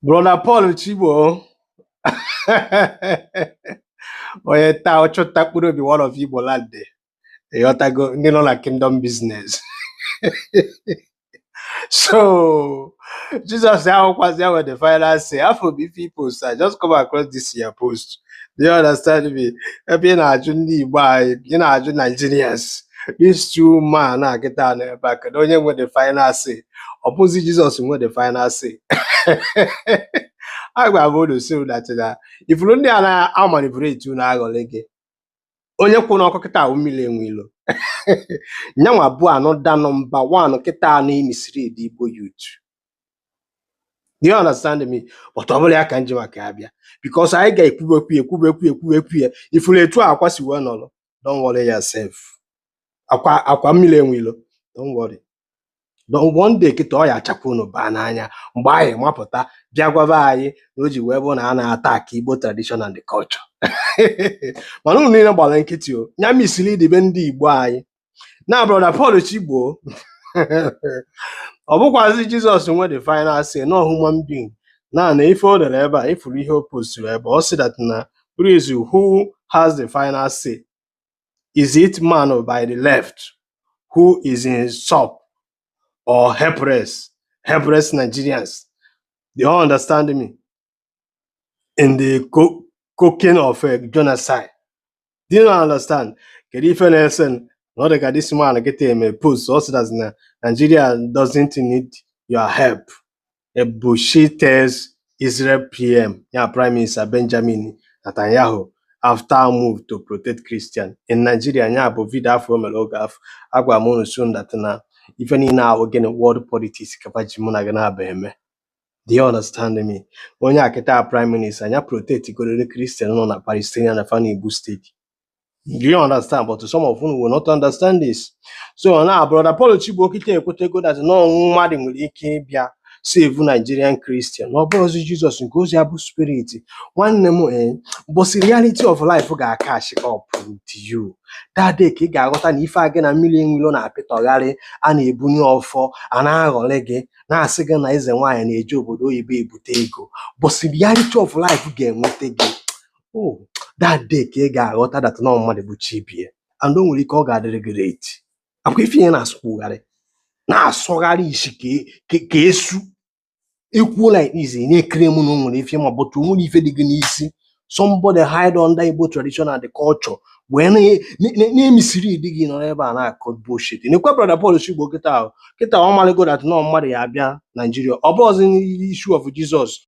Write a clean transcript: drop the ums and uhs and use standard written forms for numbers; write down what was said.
Brother Paul Chigbo, onye taa ọchụnta mkpụrụ obi one of Igbo land, ịghọtago, ndị nọ na kingdom business. So Jesus ahụkwazi ya with the final say afọ bụ ife post. I just come across this your post. Do you understand me? Ebe ị na-ajụ ndị Igbo anyị, ị na-ajụ Nigerians, these two man a kịta n'ebe a, kedu onye nwe the final say? Ọ bụzi Jesus nwe the final say? Agwa m unu si that na ifuru ndị a na-amanipulate unu, aghọrị gị. Onye kwụ n'ọkụ kịta ahụ mmiri enwe ilo nyanwa bụ another number one kịta na-emislead Igbo youth. Do you understand me? But ọ bụrụ ya ka nji maka ya bịa, because anyị ga-ekwubekwu ya, ekwubekwu, ekwubekwu ya. Ifuru etu a akwa si wee nọrọ, don't worry yourself. Akwa akwa mmiri enwe ilo, don't worry. Don one day kịta ọ ya achakwa unu baa n'anya mgbe anyị mapụta bịa gwaba anyị na o ji wee bụ na a na-ata aka Igbo tradition and the culture. Mana unu niile gbara nkịtị o nya mislead be ndị Igbo anyị na Brother Paul Chigbo, ọ bụkwazi Jizọs nwe the final say, no human being. Na ife o dere ebe a, ifuru ihe o posturu ebe ọ sị that na, please, who has the final say? Is it man by the left who is in shop or helpless Nigerians? Do you understand me? In the cooking of a genocide. Do you understand? Kedu ife na-ese na ọ dị ka this man kịta eme post, ọ sị that na Nigeria doesn't need your help. Ebushi tells Israel PM, ya Prime Minister Benjamin Netanyahu, after move to protect Christian in Nigeria. Ya bụ video afọ o mere oge afọ agwa m unu soon that na ife niile ahụ gịnị, world politics kapa ji mụ na gị na-aba eme. Do you understand me? Onye a kịta prime minister ya protect goriri Christian nọ na Palestinian na Igbo state. Do you understand? But some of you will not understand this. So now, Brother Paul Chigbo kịta ekwetego that na mmadụ nwere ike ịbịa save Nigerian Christian. Na ọ bụrụzi Jizọs nke ozi ya bụ spirit. Nwanne m, mbọsị reality of life ga-acatch up with you. That day ka ị ga-aghọta na ife a gị na mmiri enwilo na-apịtọgharị, a na-ebunye ọfọ, a na-aghọrị gị, na-asị gị na eze nwaanyị na-eje obodo oyibo ebute ego. Bọsị reality of life ga-enweta gị. Oh, that day ka ị ga-aghọta that na mmadụ bụ chi bie and o nwere ike ọ ga-adịrị gị late. Akwa ife ihe na-asụkwugharị na-asọgharị isi ka esu ekwuo like this, ị na-ekiri m na o nwere ife ma, but o nwere ife dị gị n'isi. Somebody hide under Igbo tradition and the culture wee na-emisiri di gị nọrọ ebe a na-akọ bullshit. Nekwa Brother Paul Chigbo kịta ahụ kịta ọ malịgo that nọ mmadụ ya abịa Nigeria, ọ bụ ọzọ issue of Jesus.